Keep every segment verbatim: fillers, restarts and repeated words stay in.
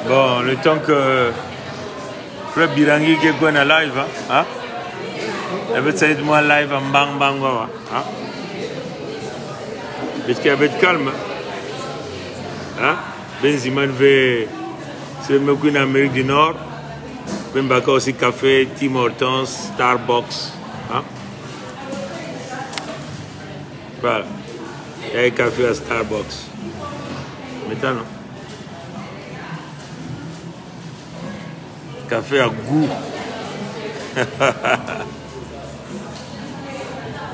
Bon, le temps que Frère Birangi ke gwan a live, hein? Hein? Ebe tsaïd mwa live, hein, bang, bang, bang, hein? Parce qu'il y avait de calme, hein? Ben, ziman ve, se me kwin Amérique du Nord, ben, baka aussi café, Tim Hortons, Starbucks, hein? Voilà. Il y a un café à Starbucks. Maintenant, non? Café à goût.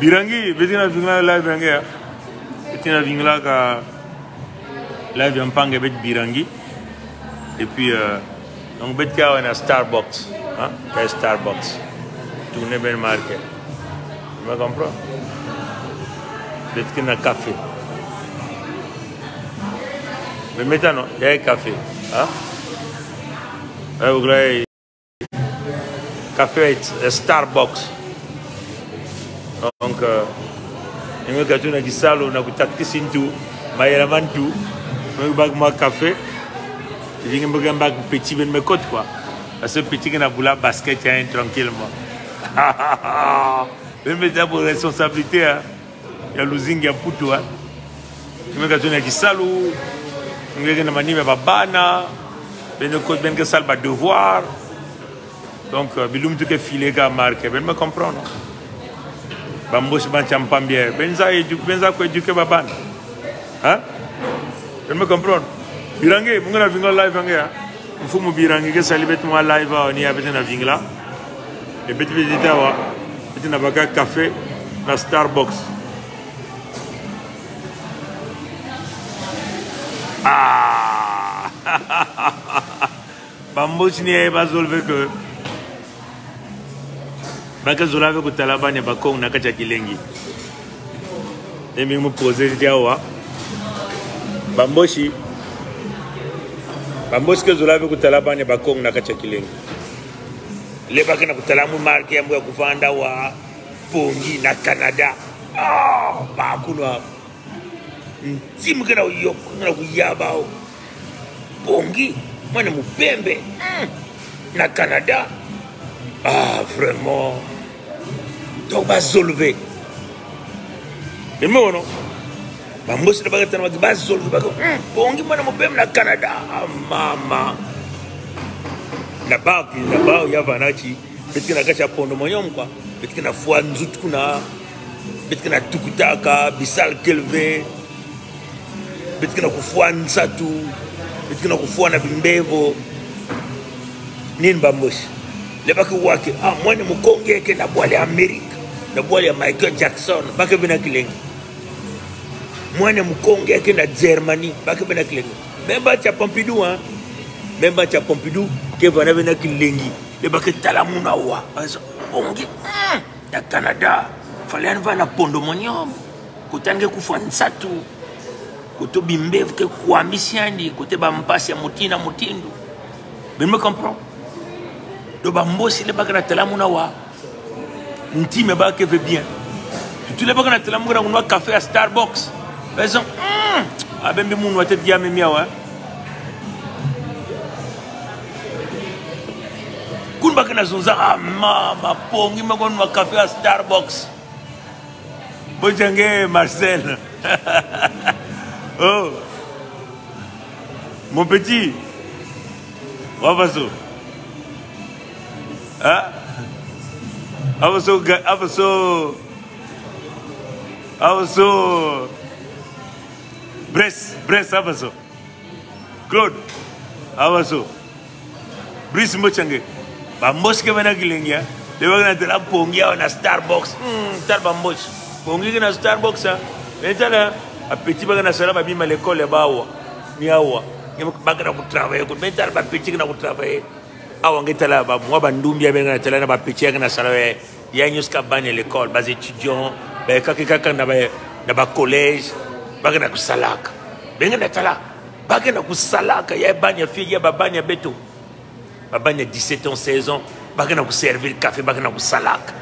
Birangi, beti na vingla live Birangi, hein? Beti na vingla ka live yang pang ke bet Birangi. Et puis, euh, donc, bet ka wan a Starbucks, hein? Ka Starbucks. Tourner ben marqué. Vous me comprenez? Bet ki na café. Mais maintenant, il y a un café, hein? Là, vous voyez, café, it's a Starbucks. Donc, euh, ngi katu na ki salu, na ku tat ki sintu, ma yela mantu, ngi bag ma café, ngi bag bag petit ben me kot, quoi. Parce que petit ki na boula basket, hein, tranquillement. Ben me ta pour responsabilité, hein. Ya losing ya putu, hein. Ngi katu na ki salu, ngi ke na mani me babana, ben kot ben ke sal ba devoir. Donc, euh, bilum tu ke filé ka marqué. Ben me comprendre, non? Bambos ban champambie. Ben za édu-, ben za ko éduqué baban. Hein? Ben me comprendre. Birangi, mu ngi na vingla live Birangi, hein? Mfumu Birangi ke sali bet mwa live, hein, ni a bet na vingla. E bet bet tawa. Bet na baka café na Starbucks. Ah! Bambosi ni e ba zolve ke. Ba ke zolave ku tala bani ba kong na kacha kilengi. E mi mu poser tawa. Bambosi. Bambosi ke zolave ku tala bani ba kong na kacha kilengi. Le ba ke na ku tala mu marqué ya mu ya ku fanda wa Pongi na Canada. Ah, ba kunwa. Ntim ke na yok, ke na ku yabao. Pongi, mwana mupembe. Mm. Na Canada. Ah, vraiment. Donc, ba zolve. E mo, non? Bambosi na ba ke tana, ba zolve, ba ke, mm, Pongi, mwana mupembe na Canada. Ah, mama. Na ba, na ba, ya vana ti. Beti na kacha pondo monyom kwa. Beti na fwa nzut kuna. Beti na tukutaka, bisal kelve. Beti na ku fwa nsatu. Beti na ku fwa na bimbevo. Nin bambosi. Le ba ke wake. Ah, mwana mukonge ke na bwali Amerika. Na bwali Michael Jackson. Ba ke bena kilengi. Mwana mukonge ke na Germany. Ba ke bena kilengi. Même ba cha Pompidou, hein. Même ba cha Pompidou. Ke vana bena kilengi. Le ba ke tala muna wa. Ba so, Pongi, mm, ya Canada. Fale an vana pondo monyom. Kote an ke ku fwa nsatu. Kote bimbevo ke kwa misiandi. Kote ba mpasi ya mutindu mutindu. Ben me comprendre. Donc bambosi le ba ke na tala muna wa. Ntim e ba ke ve bien. Tutu le ba ke na tala mu ke na kunwa café à Starbucks. Ba so, mm, a ben bi munwa te dia me mia wa. Kun ba ke na zonza, ah, mama, Pongi me kunwa café à Starbucks. Bo jange Marcel. Oh. Mon petit. Wa va so. Hein? Ava so ga-, ava so. Ava so. Brest, Brest, ava so. Claude, ava so. Brice Mbochang. Bambosi ke bena kilengi, ya. Le ba ke na tala Pongi ya na Starbucks. Hmm, tala bambosi. Pongi ke na Starbucks, ha. Me tala, a petit ba ke na sala ba bima l'école ba wa. Ni awa. Ni ba ke na ku travailler ko. Me tala ba petit ke na ku travailler. Awa nge tala ba, mwa ba ndumbi ya ben ke na tala na ba petit ke na sala we. Ya news ka bani l'école, ba étudiants, ba kaki kaka na ba, na ba collège, ba ke na ku salaka. Ben ke na tala. Ba ke na ku salaka, ya bani fi, ya ba bani beto. Ba bani dix-sept ans, seize ans, ba ke na ku servir café, ba ke na ku salaka.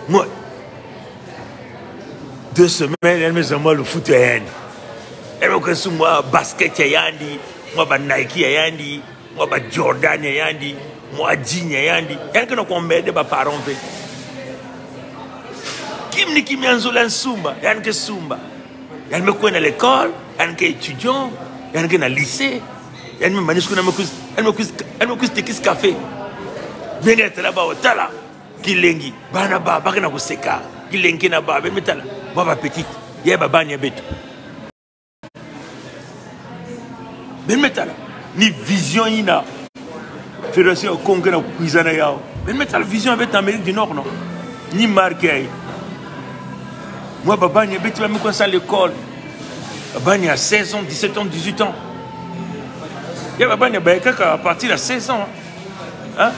Mwa. Deux semaines, elle me envoie le foot. Yandi me kwe sumba mwa basket ya yandi, mwa ba Nike ya yandi, mwa ba Jordan ya yandi, mwa jean ya yandi. Yandi ke na kwambe de ba parents ve. Kim ni kim yan zola sumba, yandi ke sumba. Yandi me kwe na l'école, yandi ke étudiant, yandi ke na lycée. Yandi me manis kuna me kwis, yandi me kwis, yandi me kwis tekis café. Benge tala ba otala. Kilengi, bana ba, ba ke na kuseka. Kilengi na ba, ben me tala. Mwa ba petit. Ye ba bani ya beto. Ben me tala. Ni vision ina. Fédération ya Congo ke na kwiza na yau. Ben me tala vision ya beto Amérique du Nord, non? Ni marqué. Mwa ba bani ya beto ba me kwe sala l'école. Ba bani ya seize ans, dix-sept ans, dix-huit ans. Ya ba bani ya ba kaka à partir de seize ans. Hein?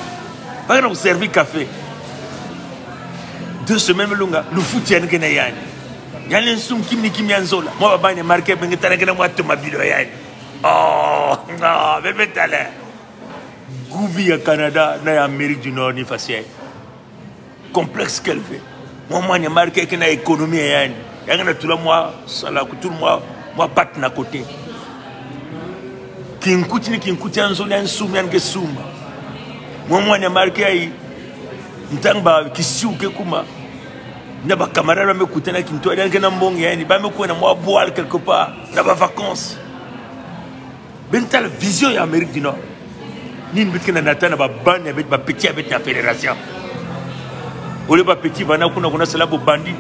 Ba ke na kuservi café. Deux semaines me lunga, lufut yandi ke na yandi. Yandi nsum kim ni kim yan zola. Mwa ba bani ya marqué benge tala ke na mwa automobile ya yandi. Oh, non, ben me tala. Gouvi ya Canada, na ya Amérique du Nord ni fasiya. Complexe qu'elle veut. Mwa mwan ya marqué ke na économie ya yandi. Yandi ke na tula mwa sala, kutul mwa, mwa bat na côté. Kinkuti ni kinkuti yan zola, yan sumba, yandi ke sumba. Mwa mwan ya marqué ayi, ntangu ba kisiw ke kuma, na ba camarade ba me kutana kintwari, yandi ke na mbong ya yandi, ba me kwe na mwa boil quelque part, na ba vacances. Ben tala vision ya Amérique du Nord. Ni bit ke na nata na ba bani ya beto, ba petit ya beto na fédération. Ole ba petit ba na kuna, kuna sala bo bandi.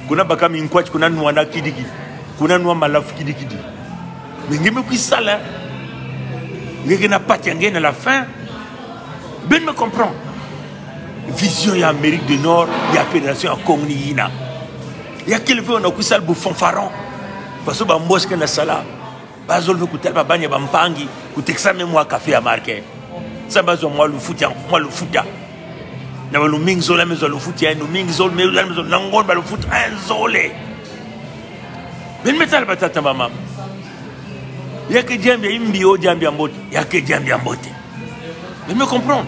Kuna baka minkwach, kuna nwana kidiki. Kuna nwa malaf kidikidi. Mais nge me kwi sala. Nge ke na pati ya nge na la fin. Ben me comprend. Vision ya Amérique du Nord, ya fédération ya Congo ni ina. Ya kelefe ona kwi sala bo fanfaron. Parce que ba mbos ke na sala. Ba zole ve kutala ba bani ya ba mpangi, kutekisa me mwa café ya marqué. Sa ba zo mwa lufut ya, mwa lufut ya. Na ba lumingi zole me zo lufut ya, lumingi zole me, me zo nangon ba lufut, a zole. Ben me tala ba tata ba mama. Ya ke Zambia, i mbi o Zambia mbote. Ya ke Zambia mbote. Ben me comprendre.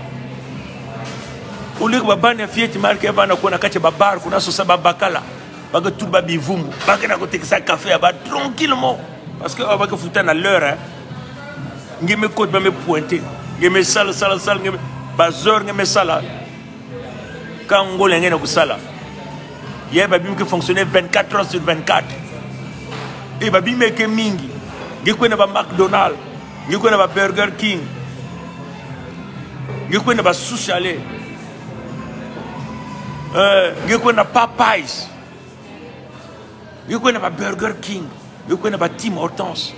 Au lieu ke ba bani ya fiet marqué ba na kwe na kati ya ba bar, kuna sosa ba bakala. Ba ke tul ba bivum, ba ke na kutekisa café ya ba tranquillement. Parce que, ah, ba ke futa na l'heure, hein. Nge me kot ba me pointé. Nge me sala, sala, sala, nge me, ba zor nge me sala. Ka Angola nge na kusala. Ya ba bim ke fonctionner vingt-quatre heures sur vingt-quatre. E ba bim ke mingi. Nge kwe na ba McDonald. Nge kwe na ba Burger King. Nge kwe na ba Sushi Ale. Eh, nge kwe na Popeyes. Nge kwe na ba Burger King, nge kwe na ba Tim Hortons,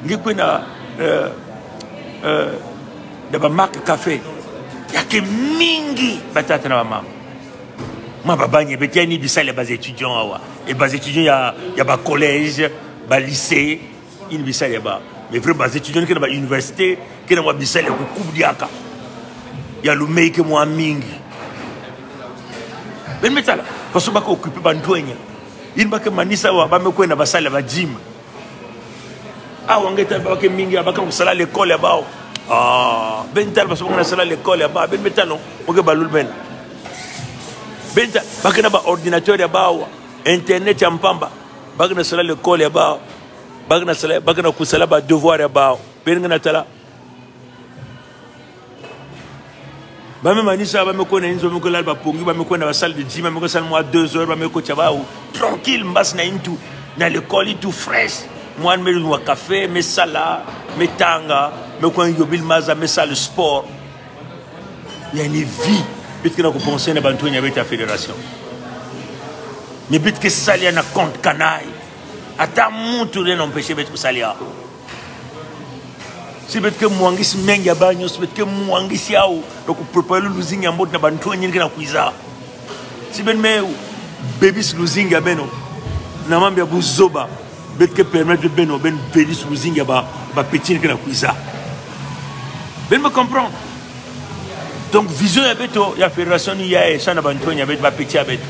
nge kwe na, eh, eh, na ba Mac Café. Ya ke mingi ba tata na ba mama. Mwa ba bani ya beto ya ini bisala ya ba étudiants awa. E ba étudiants ya, ya ba collège, ba lycée, ini bisala ya ba. Mais vrai ba étudiants ke na ba université, ke na mwa bisala ya kukub diaka. Ya lumei ke mwa mingi. Ben me tala, parce que ba ke occupé ba ntwenya. Ini ba ke manisa wa, ba me kwe na ba sala ba gym. Awa nge tala ba ke mingi, ba ke na kusala l'école ya bawa. Ah, ben tala parce que ba ke na sala l'école ya bawa. Ben me tala, ok, ba lul ben. Ben tala, ba ke na ba ordinateur ya bawa. Internet ya mpamba. Ba ke na sala l'école ya bawa. Ba ke na sala, ba ke na kusala ba devoir ya bawa. Ben nge na tala. Ba me manisa, ba me kwe na inzo, ba me kwe lal ba pongi, ba me kwe na ba salle de gym, ba me kwe sala mwa deux heures, ba me kwe tya bawa. Tranquille, mbas na intu, na l'école itu fresh. Mwan me nwa café, me sala, me tanga, me kwe yobil maza, me sala sport. Ya ini vie, bit ke na kupenser na ba ntwenya beto ya fédération. Mais bit ke sala ya na compte kanai. Ata muntu rien n'empêche beto kusala ya. Si beto ke mwangis menga ya ba nyonso, si beto ke mwangis ya o, donc préparer luzingi ya mbote na ba ntwenya ke na kwiza. Si ben me bebis luzingi ya beno, na mambu ya buzoba, beto ke permettre beno, ben bebis luzingi ya ba, ba petit ke na kwiza. Ben me comprendre. Donc vision ya beto, ya fédération ni ya e, sa na ba ntwenya beto, ba petit ya beto.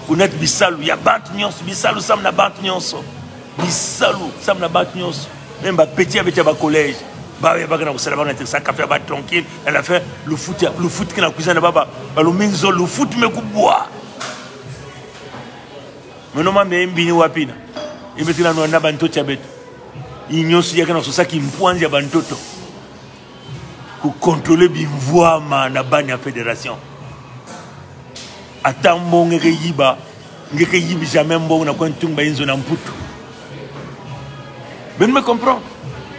Kunat bisalu, ya bantu nyonso, bisalu sam na bantu nyonso. Bisalu, sam na bantu nyonso. Même ba petit ya beto ya ba collège. Bawa ya ba ke na kusala ba ke na tekisa café ya ba tranquille. À la fin, lufut ya, lufut ke na kwiza na ba ba. Ba lumingi zo lufut me kubwa. Meno ma me mbini wa pina. Beto kena nwanda bantoto ya beto. Union sud ya kena sosa ki mpwanzi ya bantoto. Ku contrôler bimvwama na ban ya fédération. Ata mbong nge ke yiba, nge ke yiba jamais mbong na kwen tung ba inzo na Mputu. Ben me comprendre.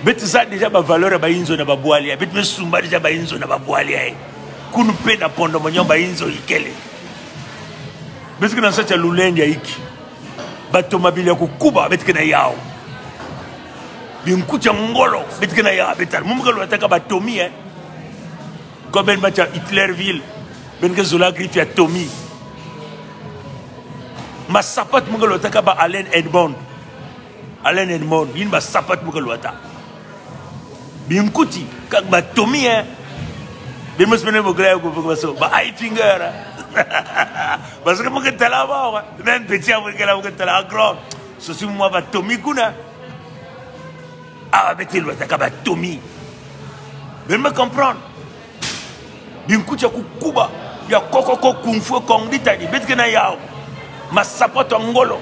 Beto za déjà ba valeur ba inzo na ba bwali ya. Beto me sumba déjà ba inzo na ba bwali ya. Kunu pe na pondo monyo ba inzo ikele. Beto kena sa tia lulende ya iki. Ba tomabil ya kukuba, beto kena yaw. Binkuti ya ngolo, beto kena yaw, beto. Mumka lwata ka ba Tommy, eh. Ko ben ba tia Hitlerville, ben ke zola griffe ya Tommy. Ma sapat mumka lwata ka ba Allen Edmond. Allen Edmond, yin ba sapat mumka lwata. Binkuti, ka ba Tommy, eh. Bimos mene bo gra ko bo so, ba high finger, eh. Parce que mumka tala ba, même petit amour ke la mumka tala grand. So si mwa ba Tommy kuna. Ah, beto lwata ka ba Tommy. Ben me comprendre. Binkuti ya kukuba, ya kokoko, kung fu, kong ditadi, beto kena yaw. Ma sapat ya ngolo.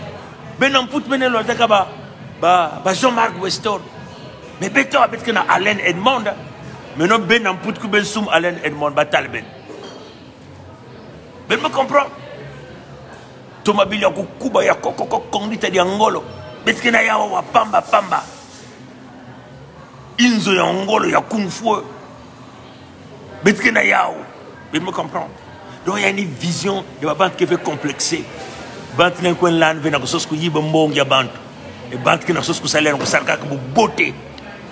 Ben na Mputu ben lwata ka ba, ba, ba Jean-Marc Weston. Mais beto, beto kena Allen Edmond. Mais non, ben na Mputu ku ben sum Allen Edmond, ba tal ben. Ben me comprendre. Tomabil ya kukuba, ya kokoko, kong ditadi ya ngolo. Beto kena yaw wa pamba, pamba. Inzo ya ngolo, ya kung fu. Beto kena yaw. Ben me comprendre. Donc, il y a une vision de ba bantu ke ve complexé. Bantu nen kwen lan ve na ko sos ku yiba mbong ya bantu. E bantu kena sos ku salen ko sarka ko bote.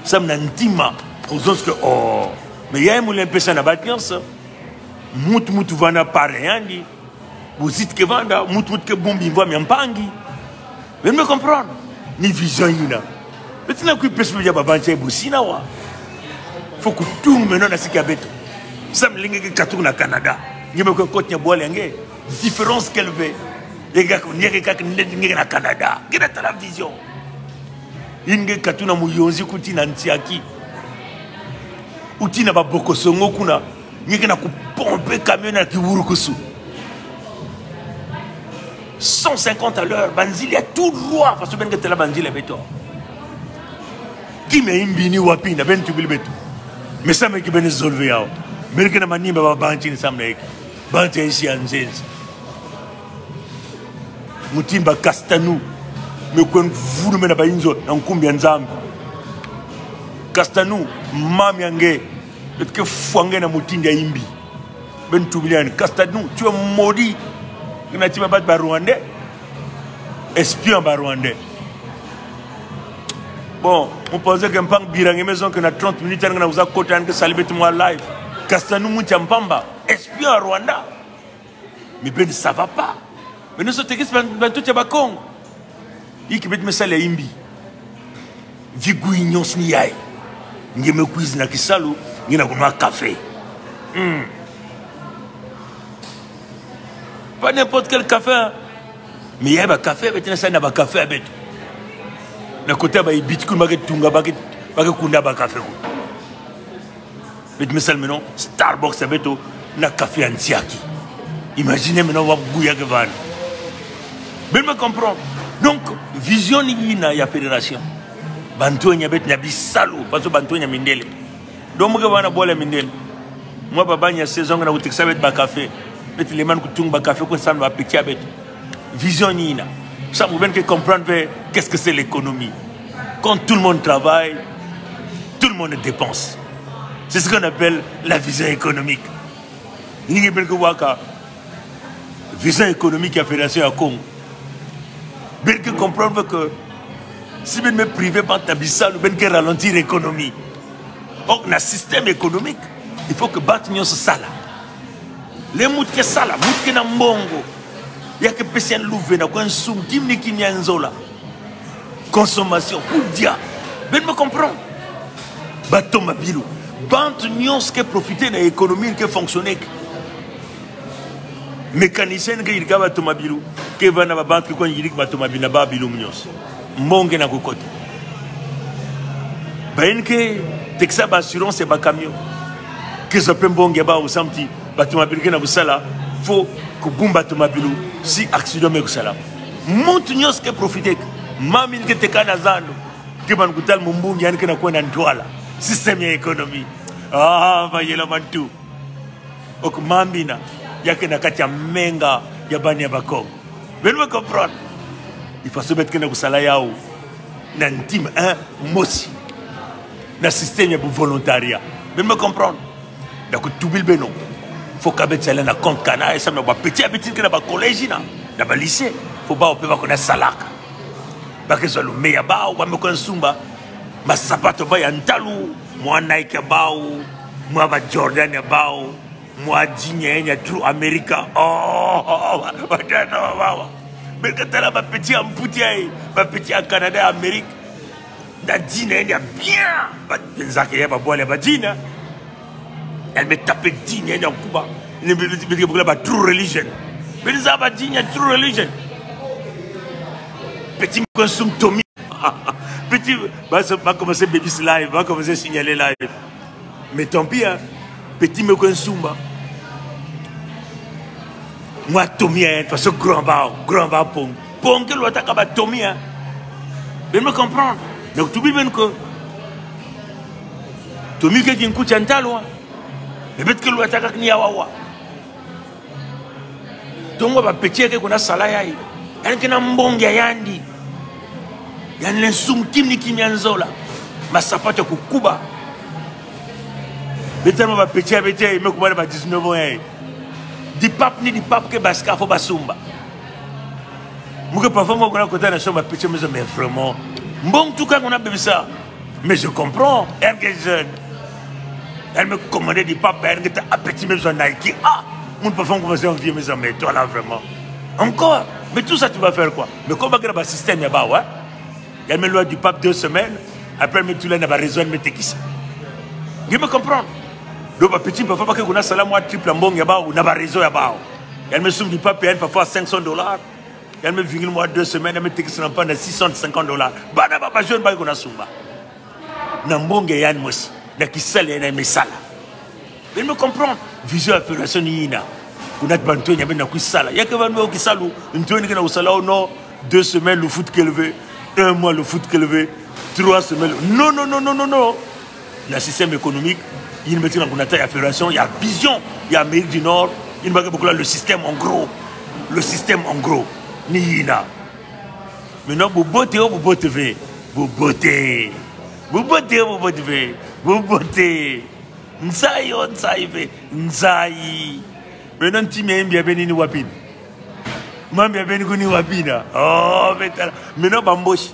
Sam na ntima. Ko sos ke, oh. Mais ya mu len pesa na bantu nyans. Mut mut vana pare yandi. Buzit ke vanda, mut mut ke bumbi mvwam ya mpangi. Ben me comprendre. Ni vision yina. Beto na kwi pes ya ba bantu ya busina wa. Faut ku tung meno na sika beto. Sam linge ke katu na Canada. Nge me kwe kot nya bwal nge. Différence qu'elle veut. Nge ke kak nde nge na Canada. Nge na tala vision. Inge katu na Muyonzi ku tina Ntiaki. Uti na ba Boko-Songho kuna. Nge kena ku pompe camion na ki wuru kusu. Cent cinquante à l'heure, ba nzila tout droit, faso ben ke tala ba nzila beto. Ki me imbi ni wapi na ben tubil beto. Mais sam ki ben zolve yaw. Mais kena mani ba ba bantu ni sam na iki. Bantu ya isi ya nzenz. Mutin ba Castanou. Me kwen vuru me na ba inzo, na nkumbi ya Nzambi. Castanou, mam ya nge. Beto ke fwa nge na mutin ya imbi. Ben tubil ya ni. Castanou, tu es maudit. Nge na ti ba bat ba Rwandais. Espion ba Rwandais. Bon, on pensait que mpang bira nge maison que na trente minutes, nge na uza kota nge sali beto mwa live. Castanou mu tia mpamba. Espion ya Rwanda. Mais ben, ça va pas. Mais nous sommes tekis ban, bantoto ya ba Kongo. Iki beto me sali ya imbi. Vigu inyons ni yai. Nge me kwizi na ki salu, nge na ku nwa café. Hmm. Pas n'importe quel café, hein. Mais ya ba café, beto na sali na ba café ya beto. Na kota ba ibiti ku ba ke tunga, ba ke, ba ke kunda ba café ko. Beto me sali meno Starbucks ya beto na café ya Ntiaki. Imaginez meno wa guya ke van. Ben me comprendre. Donc, vision ni yina ya fédération. Bantoto ya beto na bi salu, faso bantoto ya mindele. Donc, mu ke vana bole mindele. Mwa ba banya saison na utik sa beto ba café. Beto leman ku tung ba café ku sam ba picture beto. Vision ni yina. Sam ben ke comprendre ve qu'est-ce que c'est l'économie. Quand tout le monde travaille, tout le monde dépense. C'est ce qu'on appelle la vision économique. Ni nge ben ke waka vision économique ya fédération ya Kongo. Ben ke comprendre que si ben me privé bant na bi salu, ben ke ralentir l'économie. Or, na système économique, il faut que bantoto nyonso sala. Le mut ke sala, mut kena mbongo. Ya ke pesa en luve na kwen sum, kim ni kim ya nzola. Consommation, ku dia. Ben me comprendre. Ba tomabilu. Bantoto nyonso ke profiter na économie ke fonctionner. Mécanicien ke yirika ba tomabilu. Ke vana ba bantoto ke kwen yirik ba tomabilu na ba bilu nyonso. Mbongo na ku koti. Ba yen ke teksa ba assurance ba camion. Ke zo pe mbongo ba o sam ti ba tomabilu ke na ku sala. Faut ku bum ba tomabilu si accident me ku sala. Muntu nyonso ke profiter. Mambi ke tekana zano. Ke man kutal mumbung yan kena kwena ntwala. Système ya économie. Ah, ba yela mantu. Ok, mambi na. Ya kena katia menga ya bani ya bakong. Beno me comprendre. Il faut se mettre kena kusala yao. Na ntim, hein, mosi. Na système ya bu volontariat. Beno me comprendre. Na kutubil beno. Faut kabet sala na compte kana, e sa me ba petit, petit kena ba collège na. Na ba lycée. Faut ba ope ba kona salaka. Ba ke zolo meya bao, ba me konsumba. Masapato bao ya ntalu, mwa Nike bao, mwa ba Jordan bao, mwa jean ya, ya through America. Oh, ba, ba, ba, ba, ba. Beno ke tala ba petit ya mputi ya, ba petit ya Canada, Amérique. Na jean ya, ya bien. Ba, beno zake ya ba bwal ya ba jean ya. Yan me tape jean ya, ya kuba. Ni bi, bi, bi, bi, ba true religion. Beno zaba jean ya true religion. Petit me konsum Tommy. Petit, ba, so, ba commencé baby live, ba commencé signaler live. Mais tant pis, hein. Petit me konsum ba. Mwa Tommy, hein, parce que grand bao, grand bao pong. Pong ke lwa taka ba Tommy, hein. Beno me comprendre. Donc, tubil beno ke. Tommy ke kin kutia ntalu, hein. Mais bet ke lwa taka kini ya wawa. Donc, ba petit ke kona sala ya, e. Yan kena mbong ya yandi. Yan len sum kim ni kim yan zola. Masapato kukuba. Beno tala ba petit, petit, me kuba ba dix-neuf ans, e. Di pap ni di pap ke baska fo ba sumba. Mo ke parfois mo kona kota na sumba petit, mais, mais vraiment. Mbong tuka kona bebisa. Mais je comprends, elle est jeune. Elle me commandait du pape, elle était appétit même son Nike. Ah, mon parfum commençait à envier mes amis, toi là vraiment. Encore, mais tout ça tu vas faire quoi? Mais comment que le système ya ba, ouais? Elle me loue du pape deux semaines, après elle me tue là, n'a pas raison, elle me tekisa. Vous me comprenez? Donc, petit, parfois, pas que on a salam, moi, triple en bon, ya ba, on n'a pas raison, ya ba. Elle me soumet du pape, elle, parfois cinq cents dollars. Yan me vingil mwa deux semaines, yan me tekisa na panda six cent cinquante dollars. Bana ba, ba jeune ba kona sumba. Na mbong ya yan mosi. Na kisala ya na me sala. Beno me comprendre. Vision ya fédération ni yina. Kuna ba ntoni ya beno na kisala. Ya ke ba ntoni kisala. Ntoni kena usala, oh non. Deux semaines, le foot qu'elle veut. Un mois, le foot qu'elle veut. Trois semaines. Non, non, non, non, non, non. Na système économique, yin met kena kuna ta ya fédération, ya vision, ya Amérique du Nord, yin ba ke bokula le système en gros. Le système en gros. Ni yina. Maintenant, bubote o bubote ve. Bubote. Bubote o bubote ve. Bubote. Nzai o nzai ve. Nzai. Maintenant, ti me mbia beni ni wapin. Mambia beni kuni wapina. Oh, betala. Maintenant, bambosi.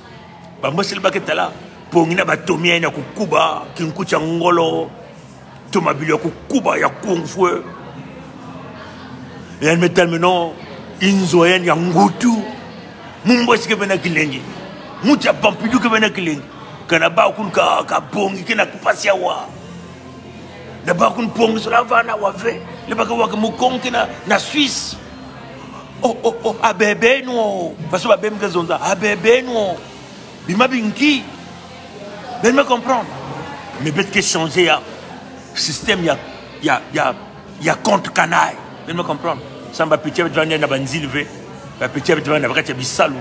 Bambosi le ba ke tala. Pongina ba Tommy ya kukuba, kinkucha ngolo. Tomabili ya kukuba ya kung fu. Yan me tala maintenant, inzo yan ya ngutu. Mumbosi ke bena kilengi. Mucha Pompidou ke bena kilengi. Kana ba kun ka, ka pongi kena kupasi ya wa. Na ba kun pongi so la vana wa ve. Le ba ke wa ke mukong kena, na Suisse. Oh, oh, oh, abebe no. Faso ba bem ke zonza. Abebe no. Bima binki. Beno me comprendre. Mais bet ke changer ya système ya, ya, ya, ya compte kana. Beno me comprendre. Sa ba petit bet vana na ba nzil ve. Ba petit bet vana ba katia bisalu.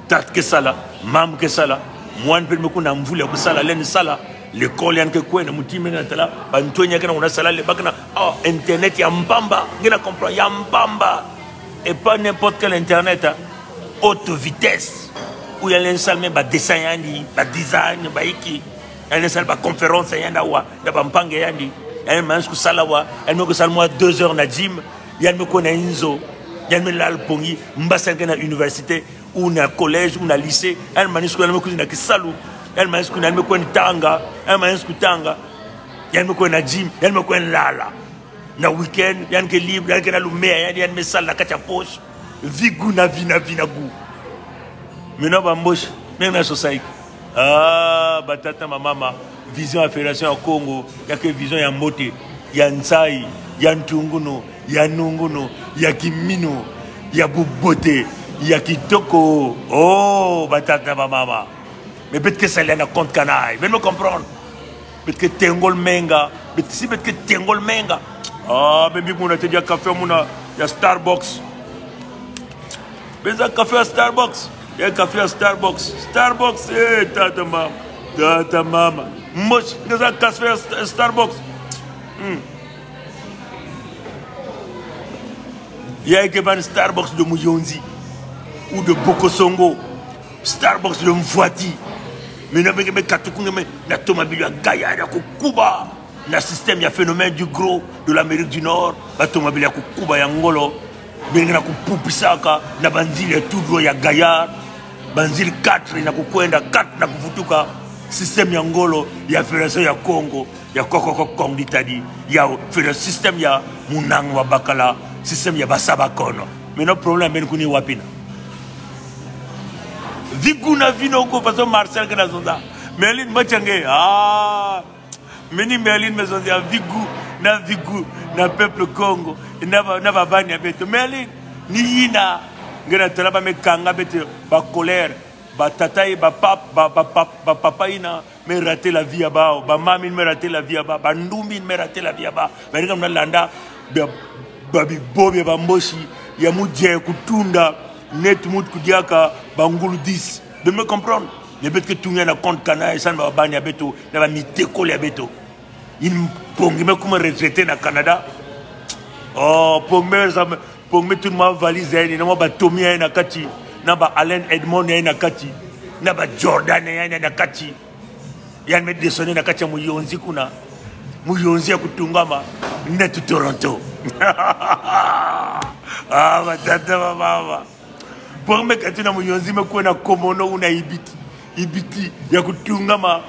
Tat ke sala. Mam ke sala. Mwan pe me kuna mvule ke sala. Len sala. L'école yan ke kwena. Muti me na tala. Ba ntoni ya kena kuna sala. Le ba kena. Oh, internet ya mpamba. Ngena comprendre. Ya mpamba. Et pas n'importe quel internet, hein. Haute vitesse. Ou ya len sala même ba dessin yandi, ba design, ba iki. Ya len sala ba conférence yandi wa, ya ba mpang yandi. Ya len manage kusala wa, ya len me kusala mwa deux heures na gym. Ya len me kwena inzo. Ya len me lal pongi, mbasa kena université, ou na collège, ou na lycée. Ya len manage ku, ya len me kwena kisalu. Ya len manage ku, ya len me kwena tanga. Ya len manage kutanga. Ya len me kwena gym, ya len me kwena lala. Na week-end, yan ke libre, yan kena lumea, yan, yan me sala na katia poche. Vigu na vina, vina gu. Maintenant bambosi, maintenant society. Ah, batata, bamama. Vision ya fédération ya Congo, ya ke vision ya mbote, ya nzai, ya ntungunu, ya nungunu, ya kiminu, ya bubote, ya kitoko. Oh, batata, bamama. Mais bet ke sala na compte kana. Beno me comprendre. Bet ke tengol menga. Bet si bet ke tengol menga. Ah, ben bi muna te dia café muna ya Starbucks. Beno za café ya Starbucks. Ya café ya Starbucks. Starbucks, eh, tata mama. Tata mama. Mosi, nga za café ya Sta-, Starbucks. Hmm. Ya eke van Starbucks de Muyonzi. Ou de Boko-Songho. Starbucks de Mfouati. Mino meke me katuku nge me na tomabil ya Gaillard ya kukuba. Na système ya Phénomène du Gros de l'Amérique du Nord, ba tomabil ya kukuba ya ngolo. Bene na kupupisa ka na banzil ya tout droit ya Gaillard. Banzil quatre na kukwenda, quatre na kuvutuka. Système ya ngolo ya Fédération ya Kongo, ya kokoko Kong ditadi, ya fédération système ya munang wa bakala, système ya basa bakono. Mino problème ben kuni wapina. Vigu na vino ko façon Marcel ke na zonza. Merlin machange. Ah. Mini Merlin me zonzia Vigu, na Vigu, na peuple Kongo, na ba, na babani ya beto. Merlin, ni yina, nge na tala ba me kanga beto, ba colère, ba tata, ba pap, ba, ba pap, ba papa yina, me raté la vie ya ba, ba mami me raté la vie ya ba, ba ndumbi me raté la vie ya ba. Ba nika mna landa, ba, ba bi bobi ya ba mbosi, ya mu dje kutunda, net mut kudiaka, ba ngulu dix. Bene me comprendre. Ne beto ke tunga na compte kana, e san ba babani ya beto, na ba miteko ya beto. Yin Pongi me kuma retraité na Canada. Oh, Pongi me sa, Pongi me tun mwa valise ya ini, na mwa ba Tommy ya ini na kati, na ba Alain Edmond ya ini na kati, na ba Jordan ya ini na kati. Yan me descendre na kati ya Muyonzi kuna. Muyonzi ya kutungama, net Toronto. Ah, ba tata, ba mama. Bon, me kati na Muyonzi me kwena Komono ou na Ibiti. Ibiti, ya kutungama,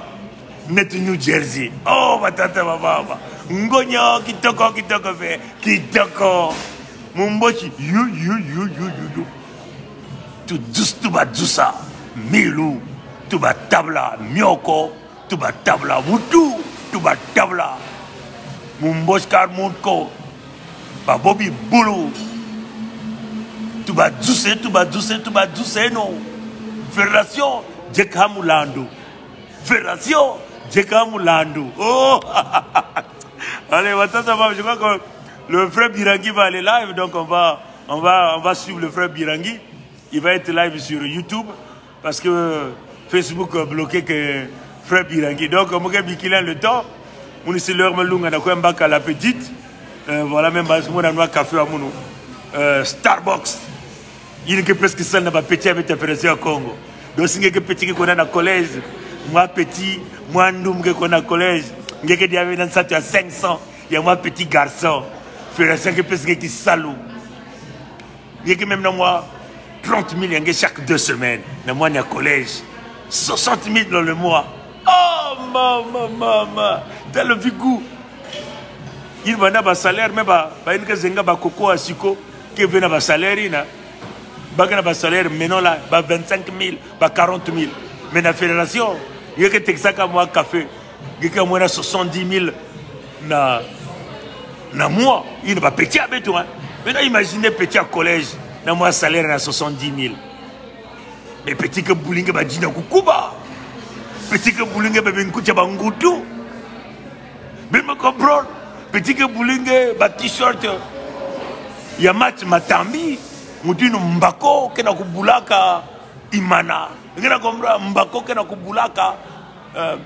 net New Jersey. Oh, ba tata, ba mama. Ngonyo, kitoko, kitoko, fe, kitoko. Mumbochi, yu, yu, yu. Tu dus, tu ba dusa, milu, tu ba tabla, mioko, tu ba tabla, wutu, tu ba tabla. Mumbochi kar mutko, ba bobi bulu. Tu ba duse, tu ba duse, tu ba duse no. Fédération, jeka mulandu. Fédération, jeka mulandu. Oh. Allez, maintenant, ça va. Je crois que le frère Birangi va aller live, donc on va, on va, on va suivre le frère Birangi. Il va être live sur YouTube parce que Facebook a bloqué que frère Birangi. Donc, on va le temps. On est sur l'heure, mais l'on a quoi, un bac à la petite. Euh, voilà, même base, on a un café à Mounou. Euh, Starbucks. Yin ke presque sal na ba petit avec la Fédération ya Kongo. Donc, si nge ke petit ke kona na collège, mwa petit, mwa ndum ke kona collège, nge ke dia na satu ya cinq cents, ya mwa petit garçon. Fédération ke presque ki salu. Nge ke même na mwa trente mille ya nge chaque deux semaines. Na mwa na collège. Soixante mille dans le mois. Oh, mama, mama. T'as le Vigu. Yin ba na ba salaire, mais ba, ba yin ke zenga ba koko a siko, ke ve na ba salaire yina. Ba ke na ba salaire, maintenant là, ba vingt-cinq mille, ba quarante mille. Mais na fédération, nge ke texaka mwa café, nge ke mwa na soixante-dix mille na, na mwa, yin ba petit ya beto, hein. Maintenant, imaginez petit ya collège, na mwa salaire na soixante-dix mille. Mais petit ke boulinge ba djina kukuba. Petit ke boulinge ba binkutia ba ngutu. Bene me comprendre. Petit ke boulinge ba t-shirt. Ya match Matambi. Ngutu inu Mbako ke na kubulaka Imana. Nge na comprendre, Mbako ke na kubulaka, euh,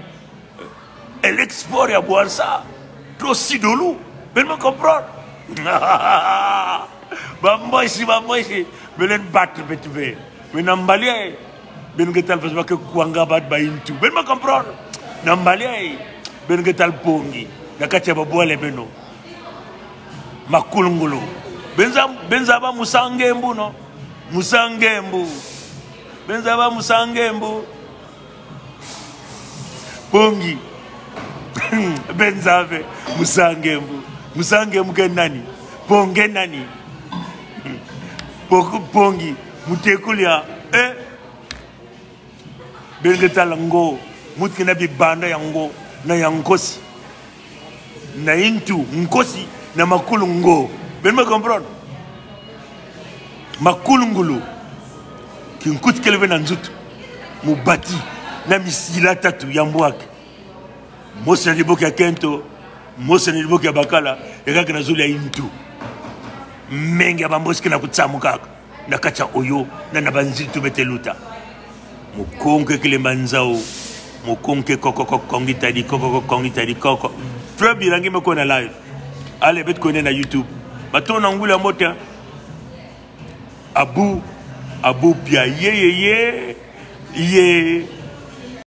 l'export ya Boubacar, trop sidolou. Bene me comprendre. Ba mbosi, ba mbosi. Bene battre beto ve. Bene nambalie. Bene ke tal fas ba ke kwanga bat ba intu. Bene me comprendre. Nambalie. Bene ke tal Pongi. Na katia ba boile beno. Makulungulu. Bene za, bene za ba Musangembu, no? Musangembu. Bene za ba Musangembu. Pongi. Bene za ve Musangembu. Musangembu ke nani? Pongi ke nani? Pok-, Pongi. Mutekulya. Eh? Bene ke tal Ngo. Mut ke na bibanda ya Ngo. Na ya Nkosi. Na intu, Nkosi, na Makulungulu. Bene me comprendre. Makulungulu. Ki nkuti kele ve na nzutu. Mu bati. Na misila tatu ya mbwak. Mosi na dibok ya kento. Mosi na dibok ya bakala. Ya kake na zulu ya intu. Menge ya ba mbosi ke na kutsamukaka. Na katia Oyo. Na, na banzitu bete luta. Mo konke kile manzao. Mo konke koko koko kong di tadi koko koko kong di tadi koko. Frère Birangi me ko na live. Ale bet ko na YouTube. Mato na ngula mota. Abu, Abu pia ye ye ye. Ye.